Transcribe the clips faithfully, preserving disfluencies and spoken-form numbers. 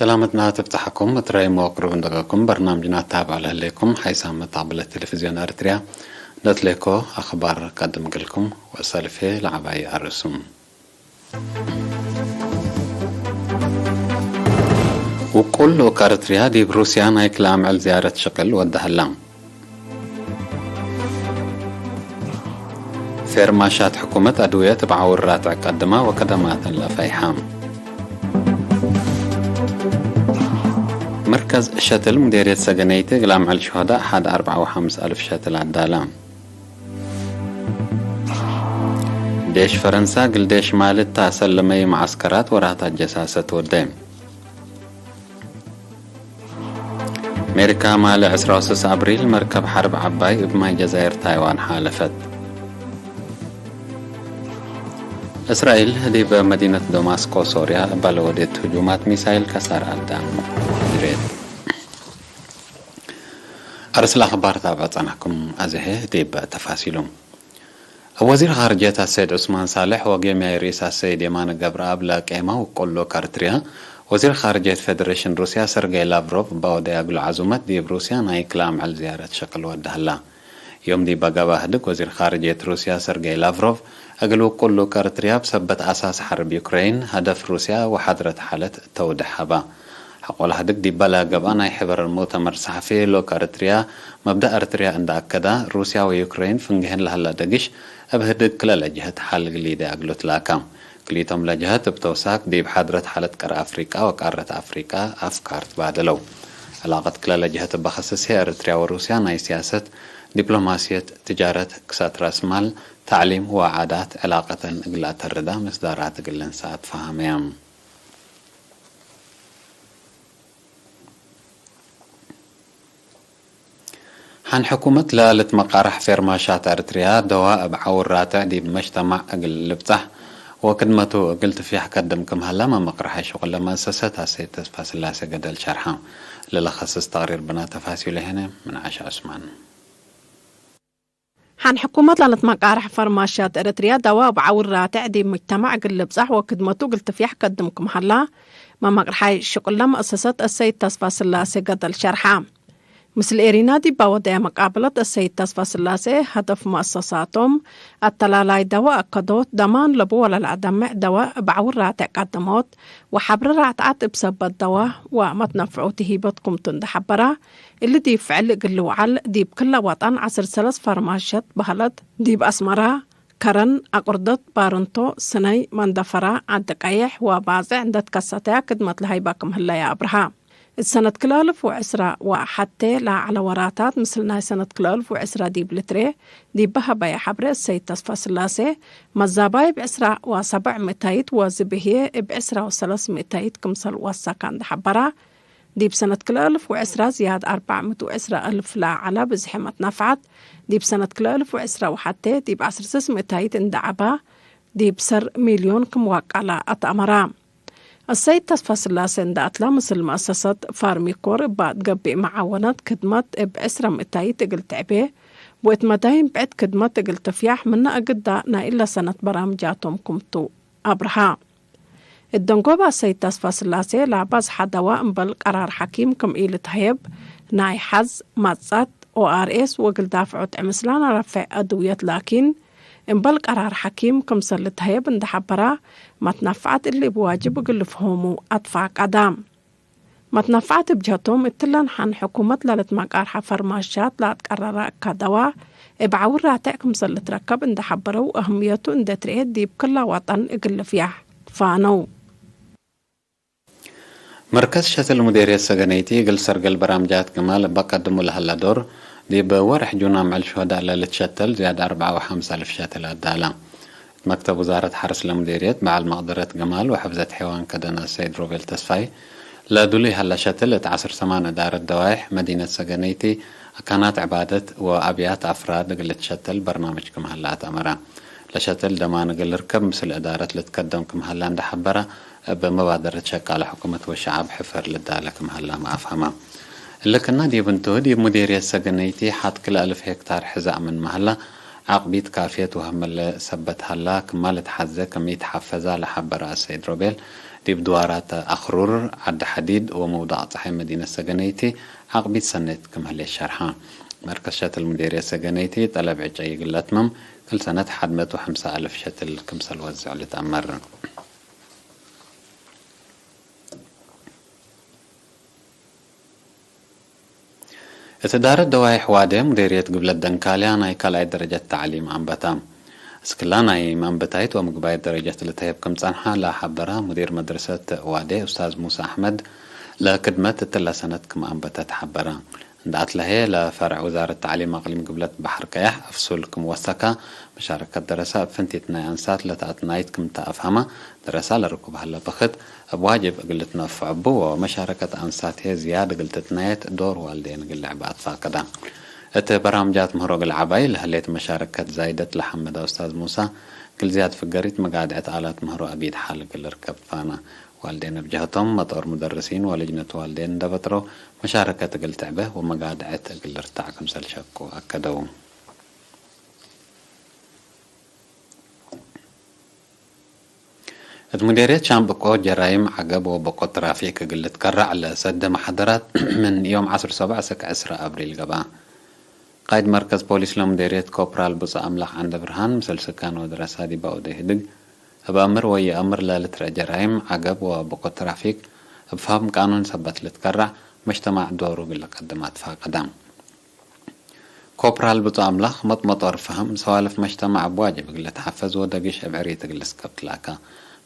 ሰላመትና ትብጸሐኩም፣ እትራይ መዋቅሩ እንደገኩም በርናምጅና ታብዕ ለህሌኩም፣ ሓይሳም መታብለ ቴሌቪዝዮን ኤርትርያ፣ ደትሌኮ አኽባር ቀድም ግልኩም፣ ወሰልፌ ለዐባይ አርእሱም። ውቁል ልኡክ ኤርትርያ ዲብ ሩስያ ናይ ክልአምዕል ዝያረት ሽቅል ወደ ሀላ። ፌርማሻት ሕኩመት አድውየት እብ ዐውር ራትዕ ቀድማ ወከደማተን ለፈይሐ። መርከዝ ሸትል ሙዴርየት ሰገነይቲ እግል አምዕል ሹሀዳእ ሐድ አርበዓ ወሐምስ አልፍ ሸትል አዳለ። ዴሽ ፈረንሳ እግል ዴሽ ማሊ እተ አሰለመዩ መዐስከራት ወራታት ጀሳሰት ወደ። ሜሪካ ማለ ዕስራ ወስስ አብሪል መርከብ ሐርብ ዐባይ እብ ማይ ጀዛይር ታይዋን ሓለፈት። እስራኤል ዲብ መዲነት ደማስቆ ሶርያ እባ ለወዴት ህጁማት ሚሳይል ከሳር አዳም ጅሬት። አርስለ አኽባር ታብዕ ጸናኩም አዜ ዲብ ተፋሲሉ። እብ ወዚር ኻርጅየት አሰይድ ዑስማን ሳልሕ ወጌምያይ ርኢስ አሰይድ የማነ ገብረአብ ለቄመው ውቁል ልኡክ አርትርያ፣ ወዚር ኻርጅየት ፌደሬሽን ሩስያ ሰርገይ ላቭሮቭ እባ ወደየ እግሉ ዐዙመት ዲብ ሩስያ ናይ ክልአምዕል ዝያረት ሸቅል ወደ ሀላ። ዮም ዲብ አገባ ህድግ ወዚር ኻርጅየት ሩስያ ሰርገይ ላቭሮቭ እግል ውቁል ልኡክ አርትርያ ብሰበት አሳስ ሐርብ ዩክረይን፣ ሀደፍ ሩስያ ወሓድረት ሓለት ተውድሕ ሀባ። ሐቆለ ህድግ ዲበ ለገብአ ናይ ሕበር ሙእተመር ሰሐፊ ልኡክ አርትርያ መብደእ አርትርያ እንደ አከዳ፣ ሩስያ ወዩክረይን ፍንጌህን ለሀላ ደግሽ እብ ህድግ ክለ ለጀህት ሐል እግል ኢደ አግሉት ላካ። ክልኢቶም ለጀህት እብ ተውሳክ ዲብ ሓድረት ሓለት ቀር አፍሪቃ ወቃረት አፍሪቃ አፍካር ትባደለው። ዕላቀት ክለ ለጀህት እበ ከሰሴ፣ አርትርያ ወሩስያ ናይ ሲያሰት፣ ዲፕሎማስየት፣ ትጃረት፣ ክሳት ራስ ማል፣ ተዕሊም ወዓዳት ዕላቀተን እግል አተርዳ ምስዳራት እግል ልንሰአ ትፈሀመየ። ሐን ሕኩመት ለልትመቃረሕ ፌርማሻት አርትርያ ደዋ እብ ዐውር ራትዕ ዲብ መጅተማዕ እግል ልብጻሕ ወክድመቱ እግል ትፍያሕ ከድም ክም ሀላ መመቅረሐ ሽቁል ለመአሰሰት አሰይድ ተስፋስላሴ ገደል ሸርሐ። ለለከስስ ተቅሪር ብና ተፋሲሉ ሄነ ምን ዓሽ ዑስማን። ሐን ሕኩመት ለልትመቃረሕ ፈርማሻት ኤረትርያ ደዋ እብ ዐውር ራትዕ ዲብ ሙጅተማዕ እግል ልብጻሕ ወክድመቱ እግል ትፍያሕ ከድም ክም ሀላ፣ መመቅርሓይ ሽቁል ለመአሰሰት አሰይድ ተስፋስላሴ ገደል ሸርሐ። ምስል ኤሪና ዲብ አወደየ መቃብለት አሰይድ ተስፋስላሴ፣ ሀደፍ መአሰሳቶም፣ አተላላይ ደዋ አከዶት፣ ደማን ለቡ ወለለአደምዕ ደዋ እብ ዐውር ራትዕ ቀደሞት፣ ወሐብረ ራትዓት እብ ሰበት ደዋ ወመትነፍዑት ሂበት ክምቱ እንዴ ሐበራ፣ እሊ ዲብ ፍዕል እግል ልውዓል፣ ዲብ ክለ ወጠን ዐስር ሰለስ ፈርማሸት በህለት፣ ዲብ አስመራ፣ ከረን፣ አቁርደት፣ ባርንቶ፣ ስነይ፣ መንደፈራ፣ ዐዲ ቀይሕ ወባጽዕ እንዴ ትከሰተያ ክድመት ለሀይባ ክም ህለየ አብርሃ። እት ሰነት ክልኤ አልፍ ወዕስራ ወሐቴ ለዐለ ወራታት፣ ምስል ናይ ሰነት ክልኤ አልፍ ወዕስራ ዲብ ልትርኤ፣ ዲብ ሀበየ ሐብሬ እሰይድ ተስፋስላሴ፣ መዛባይ እብ ዕስራ ወሰብዕ ምእታይት ወዝብህዬ እብ ዕስራ ወሰለስ ምእታይት ክምሰል ወሰካ እንዴ ሐበራ፣ ዲብ ሰነት ክልኤ አልፍ ወዕስራ ዝያድ አርበዕ ምእት ወዕስራ አልፍ ለዐለ ብዝሒ መትነፍዐት፣ ዲብ ሰነት ክልኤ አልፍ ወዕስራ ወሐቴ ዲብ ዐስር ስስ ምእታይት እንዴ ዐባ፣ ዲብ ሰር ሚልዮን ክም ዋቃላ አትአመራ። አሰይድ ተስፋስላሴ እንዴ አትላ፣ ምስል መአሰሰት ፋርሚኮር እባ እት ገብእ መዓወነት ክድመት እብ ዕስራ ምእታይት እግል ትዕቤ ወእት መዳይን ብዕድ ክድመት እግል ትፍያሕ፣ ምነ አግዳ ናይ እለ ሰነት በራምጃቶም ክምቱ አብርሃ። እት ደንጎበ አሰይድ ተስፋስላሴ ለአባዝሐ ደዋ እምበል ቀራር ሐኪም ክም ኢልትሀየብ፣ ናይ ሐዝ፣ ማጻት፣ ኦአርኤስ ወእግል ዳፍዖት ዕምስላን አረፌዕ አድውየት ላኪን፣ እምበል ቀራር ሐኪም ክምሰል ልትሀየብ እንዴ ሐበራ፣ መትነፍዐት እሊ እብ ዋጅብ እግል ልፍሆሙ አትፋቀዳ። መትነፍዐት እብ ጀህቶም፣ እትለን ሐን ሕኩመት ለልትመቃርሐ ፈርማሻት ለአትቀረረ እካ ደዋ፣ እብ ዐውር ራትዕ ክምሰል ልትረከብ እንዴ ሐበረው፣ አህምየቱ እንዴ ትርኤ ዲብ ክለ ወጠን እግል ልፍያሕ ፋነው። መርከዝ ሸትል ሙዴርየት ሰገነይቲ እግል ሰርገል በራምጃት ግማል እበ ቀድሙ ለሀለ ዶር፣ ዲብ ወርሕ ጁን አምዕል ሹሀዳእ ለልትሸተል ዝያድ አርበዓ ወሐምስ አልፍ ሸትል አዳላ። እት መክተብ ውዛረት ሐርስ ለሙዴርየት በዐል መቅደረት ግማል ወሕፍዘት ሐይዋን ከደነ ሰይድ ሮቤል ተስፋይ፣ ለዱሉይ ሀለ ሸትል እት ዐስር ሰማን እዳረት ደዋይሕ መዲነት ሰገነይቲ፣ አካናት ዕባደት ወአብያት አፍራድ እግል ልትሸተል በርናምጅ ክም ሀለ አትአመረ። ለሸትል ደማን እግል ልርከብ ምስል እዳረት ልትከደም ክም ሀለ እንዴ ሐበረ፣ እብ መባደረት ሸቃለ ሕኩመት ወሸዐብ ሕፈር ልዳለ ክም ሀላመ አፍሀመ። እሊ ክእነ ዲብ እንቱ፣ ዲብ ሙዴርየት ሰገነይቲ ሐት ክልኤ አልፍ ሄክታር ሕዛእ ምንመ ሀላ፣ ዐቅቢት ካፍየት ወሀመለ ሰበት ሀላ፣ ክማ ልትሐዜ ክም ኢተሐፈዛ ለሐበረ አሰይድ ሮቤል፣ ዲብ ድዋራት አክሩር፣ ዐዲ ሐዲድ ወመውዳቅ ጸሓይ መዲነት ሰገነይቲ ዐቅቢት ሰኔት ክም ህሌት ሸርሐ። መርከዝ ሸትል ሙዴርየት ሰገነይቲ፣ ጠለብ ዕጨይ እግል ለአትመም፣ ክል ሰነት ሐድ መቱ ወሐምሳ አልፍ ሸትል ክምሰል ወዝዕ ልትአመር። እት እዳረት ደዋይሕ ዋዴ ሙዴርየት ግብለት ደንካልያ ናይ ካልኣይ ደረጀት ተዕሊም አንበታ። እስክላ ናይ መንበታይት ወምግባይት ደረጀት ልትሀብ ክም ጸንሐ ለሐበረ ሙዲር መድረሰት ዋዴ ኡስታዝ ሙሳ አሕመድ፣ ለክድመት እትለ ሰነት ክም አንበተት ሐበረ። እንደ አትለሀየ ለፈርዕ ውዛረት ተዕሊም አቅሊም ግብለት በሐር ቀያሕ አፍሱል ክም ወሰካ፣ መሻረከት ደረሰ እብ ፍንቲት ናይ አንሳት ለተአትናይት ክም ተአፍሀመ፣ ደረሳ ለርኩብ ሀለ በክት፣ እብ ዋጅብ እግል ልትነፈዕ እቡ ወመሻረከት አንሳት ህዬ ዝያድ እግል ትትናየት ዶር ዋልዴን እግል ልዕብ አትፋቀዳ። እት በርናምጃት ምህሮ እግል ዐባይ ለህሌት መሻረከት ዛይደት ለሐመደ ኡስታዝ ሙሳ፣ እግል ዝያድ ፍገሪት መጋድዐት አላት ምህሮ አቢድ ሐል እግል ልርከብ ትፋነ። ዋልዴን እብ ጀህቶም፣ መጦር ሙደርሲን ወልጅነት ዋልዴን እንደ በጥረው፣ መሻረከት እግል ትዕበ ወመጋድዐት እግል ልርታዕ ክምሰል ሸቁ አከደው። እት ሙዴርየት ሻምብቆ ጀራይም ዐገብ ወበቆ ትራፊክ እግል ልትከረዕ ለሰደ መሐደራት ምን ዮም ዐስር ሰብዕ እስክ ዕስራ አብሪል ገብአ። ቃይድ መርከዝ ፖሊስ ለሙዴርየት ኮፕራል ብጹእ አምላክ ዐንደ ብርሃን ምስል ስካን ወደረሳ ዲብ አውደ ህድግ እብ አምር ወኢአምር ለልትረአ ጀራይም ዐገብ ወበቆ ትራፊክ እብ ፈሀም ቃኑን ሰበት ልትከረዕ መጅተማዕ ዶሩ እግል ልቀድም አትፋቀደ። ኮፕራል ብጹእ አምላክ መጥመጦር ፈህም ሰዋልፍ መጅተማዕ እብ ዋጅብ እግል ልትሐፈዝ ወደግሽ እብ ዕሪት እግል ልስከብ ትላካ።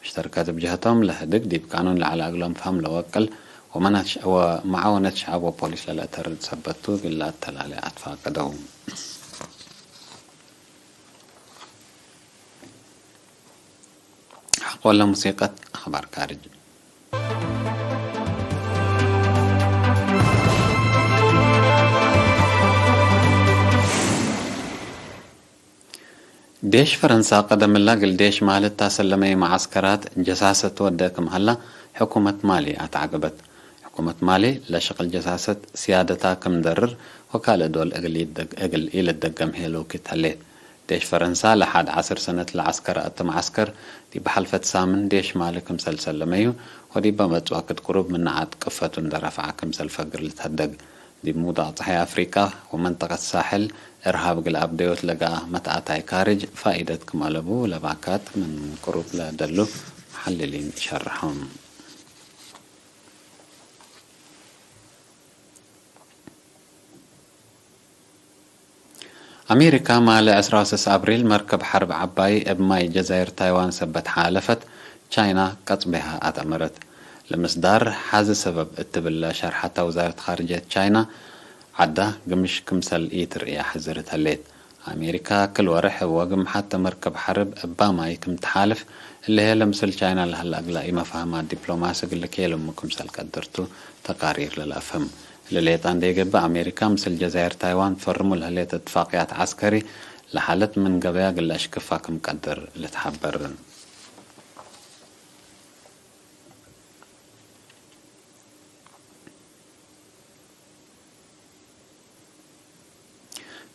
መሽተርከት እብ ጀህቶም ለህድግ ዲብ ቃኑን ለዐለ እግሎም ፈህም ለወቅል ወመናት ሽ-፣ ወመዓወነት ሸዐብ ወፖሊስ ለለአተርድ ሰበት ቱ እግል ለአተላሌ አትፋቀደው። ሐቆለ ሙሲቀት አክባር ካርጅ። ዴሽ ፈረንሳ ቀደም እላ እግል ዴሽ ማሊ እተ ሰለመዩ መዓስከራት ጀሳሰት ወደ ክም ሀላ ሕኩመት ማሊ አትዐቅበት። ሕኩመት ማሊ ለሸቅል ጀሳሰት ስያደታ ክም ደርር ወካልእ ዶል እግል ኢልደግ-፣ እግል ኢልደገም ሄሉኪት ህሌት። ዴሽ ፈረንሳ ለሐድ ዐስር ሰነት ለዐስከረ እት መዓስከር፣ ዲብ ሐልፈት ሳምን ዴሽ ማሊ ክምሰል ሰለመዩ ወዲበ መጽዋክት ቅሩብ ምነ ዐድ ቅፈቱ እንደ ረፍዐ ክምሰል ፈግር ልትሀደግ። ዲብ ሙውዳቅ ጸሓይ አፍሪቃ ወመንጠቀት ሳሕል እርሃብ እግል አብደዮት ለገአ መትአታይ ካርጅ ፋኢደት ክም አለቡ ለባካት ምን ቅሩብ ለደሉ መሐልሊን ሸርሖም። አሜሪካ ማለ ዕስራ ወሰስ አብሪል መርከብ ሐርብ ዐባይ እብ ማይ ጀዛይር ታይዋን ሰበት ሓለፈት፣ ቻይና ቀጽቤሃ አትአመረት። ለምስዳር ሐዚ ሰበብ እት ትብል ለሸርሐተ ውዛረት ካርጅየት ቻይና፣ ዐዳ ግምሽ ክምሰል ኢትርእያ ሕዝርት ህሌት። አሜሪካ፣ ክል ወርሕ እብ ወግም ሐቴ መርከብ ሐርብ እባ ማይ ክም ተሓልፍ፣ እሊ ህዬ ለምስል ቻይና ለሀለ አግላ ኢመፋህማት ዲፕሎማሲ እግል ልኬልሙ ክምሰል ቀድር ቱ ተቃሪር ለለአፍህም። እሊ ሌጠ እንዴ ገብእ፣ አሜሪካ ምስል ጀዛይር ታይዋን ትፈርሙ ለህሌት እትፋቅያት ዐስከሪ ለሓለት ምን ገበያ እግል ለአሽክፋ ክም ቀድር ልትሐበር።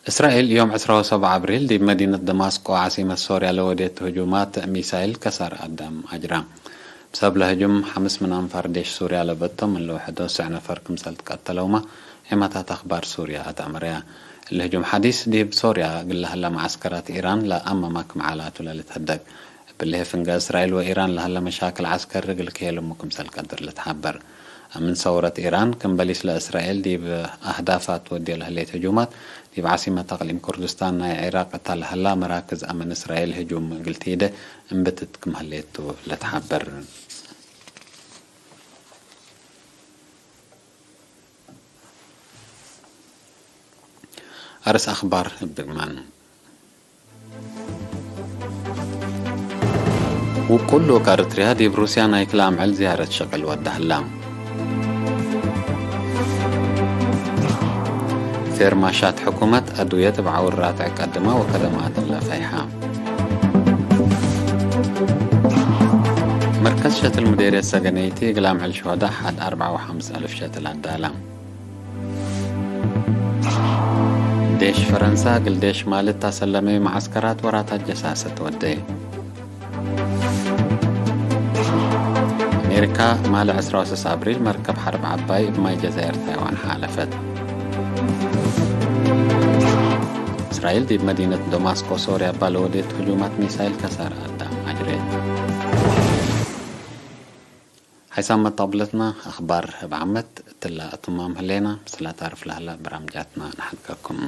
እስራኤል ዮም ዕስራ ወሰብዓ አብሪል ዲብ መዲነት ደማስቆ ዓሲመት ሶርያ ለወዴት ህጁማት ሚሳይል ከሳር አዳም አጅራ። ብሰብብ ለህጁም ሐምስ ምን አንፋር ዴሽ ሱርያ ለበቶም እለ ወሐዶ ስዕ ነፈር ክምሰል ትቀተለውመ ዔማታት አክባር ሱርያ አትአምረያ። እሊ ህጁም ሐዲስ ዲብ ሶርያ እግል ለሀለ መዓስከራት ኢራን ለአመመ ክም ዐላቱ ለልትሀደግ። እብሊ ፍንገ እስራኤል ወኢራን ለሀለ መሻክል ዐስከሪ እግል ክሄልሙ ክምሰል ቀድር ልትሐበር። አምን ሰውረት ኢራን ክም በሊስ ለእስራኤል ዲብ አህዳፋ ትወዴ ለህሌት ህጁማት፣ ዲብ ዓሲመት አቅሊም ኩርድስታን ናይ ዒራቅ እተ ለሀላ መራክዝ አምን እስራኤል ህጁም እግል ቲዴ እምብትት ክም ህሌት ቱ ለትሐበር። አርስ አክባር እብ ድግማን። ውቁል ልኡክ አርትርያ ዲብ ሩስያ ናይ ክል አምዕል ዝያረት ሸቅል ወደ ህላ። ፌርማሻት ሕኩመት አድውየት እብ ዐውር ራትዕ ቀድመ ወከደማት እለ ፈይሐ። መርከዝ ሸትል ሙዴርየት ሰገነይቲ እግል አምዕል ሹሀዳእ ሐድ አርበዕ ወሐምስ አልፍ ሸትል አዳለ። ዴሽ ፈረንሳ እግል ዴሽ ማሊ እተ ሰለመዩ መዓስከራት ወራታት ጀሳሰት ወዴ። ማለ ዕስራ ወሰስ አብሪል መርከብ ሐርብ ዐባይ እብ ማይ ጀዛይር ታይዋን ሓለፈት። እስራኤል ዲብ መዲነት ደማስቆ ሶርያ እባ ለወዴት ህጁማት ሚሳይል ከሳረ አዳም አጅሬት። ሓይሳም መጣብለትና አኽባር እብ ዓመት እትላ አትማም ህሌና፣ ምስላ ታርፍ ለህላ በራምጃትና ነሐድገኩም።